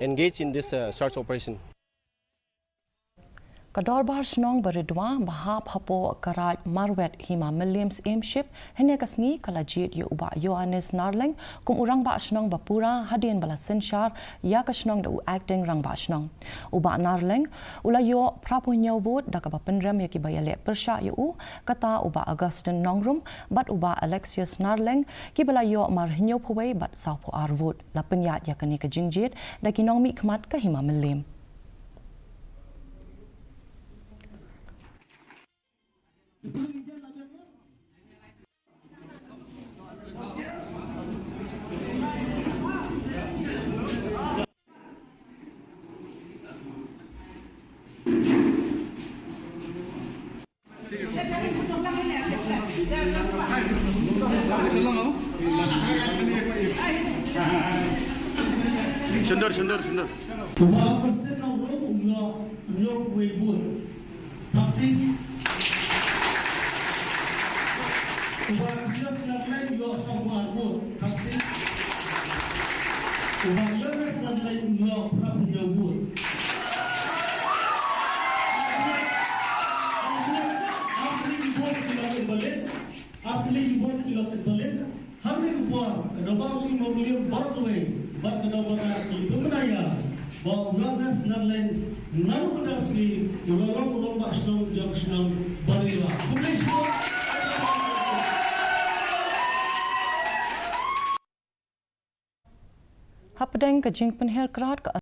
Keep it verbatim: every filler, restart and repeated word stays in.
engage in this uh, search operation. Ka Dorbar Shnong Baridua ba hap hapoh ka Raid Marwet Hima Mylliem Syiemship hynne ka sngi ka la jied ïa u Bah Ïoannis Narleng kum u Rangbah Shnong ba pura hadien ba la synshar ïa ka shnong da u Acting Rangbah Shnong. U Bah Narleng u la ïoh phra phew hynñiew vote da kaba pynrem ïa kiba ïaleh pyrshah ïa u, kata u Bah Augustine Nongrum bad u Bah Alexius Narleng kiba la ïoh mar hynñiew phew wei bad saw phew ar vote. La pynïaid ïa kane ka jingjied da ki nongmihkhmat ka Hima Mylliem. Shondor, shondor, shondor. Uba Augustine Nongrum u ïoh, u ïoh phew wei vote. Thirty. Uba Axios Ngarleng u ïoh saw phew ar vote. Thirty. Uba Ïoannis Ngarleng u ïoh phra phew hynñiew vote. Ar tylli ki vote ki la invalid. Ar tylli ki vote ki la invalid. Ha kane ka por ka Dorbar Shnong Hima Mylliem baroh kawei bad ka Dorbar Shnong Hima Mylliem ba u Ïoannis Ngarleng naduh mynta ka sngi u la long u Rangbah Shnong jong ka shnong Baridua. Khublei shibun. Hapdeng ka jingpynhiar krad ka